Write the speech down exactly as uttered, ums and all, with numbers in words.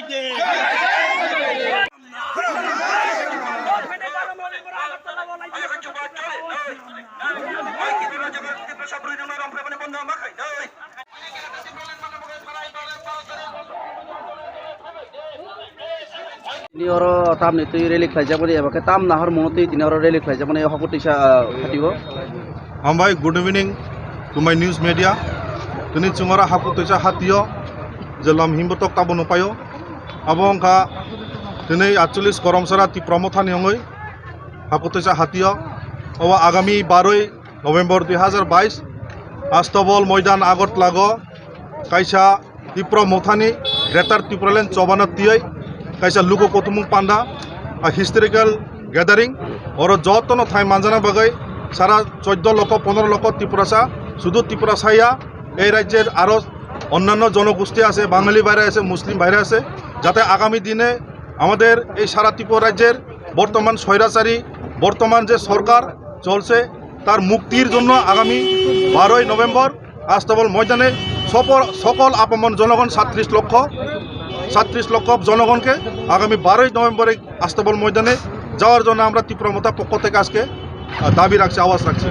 Tini oro tamni twi rally khlaijak mani eba khe tam nahar mano twi tini oro rally khlaijak mani hokor twisa, ah, hati o. Hambai, good evening to my news media. Tini chwng oro hokor twisa hati o je lam himbotok tabo nukpaio. Abo wngkha tini atchollish Koromsara Tipra Mothani wngwi hokor twisa hati o. Obo agami baroi November dui hazar bais, Astabol Moidan Agartalago kaisa Tipra Mothani Greater Tipraland chobana tiyai kaisa luku kuthumung panda, a historical gathering. Oro jotono thai manjana bagwi sara choddo lokho, pondro lokho Tiprasa, sudu Tiprasa ya, ei rajyer aro onnanno jonogosti ase, Bangali bhaira ase, Muslim bhaira ase, jate agami dine আমাদের এই সারা ত্রিপুরা রাজ্যের বর্তমান স্বৈরাচারী, বর্তমান যে সরকার চলছে, তার মুক্তির জন্য আগামী বারোই নভেম্বর আস্তাবল ময়দানে সফল, সকল আপামর জনগণ সাতত্রিশ লক্ষ, সাতত্রিশ লক্ষ জনগণকে আগামী বারোই নভেম্বরে আস্তাবল ময়দানে যাওয়ার জন্য আমরা ত্রিপুরা মথা পক্ষ থেকে আজকে, আহ, দাবি রাখছি, আওয়াজ রাখছি।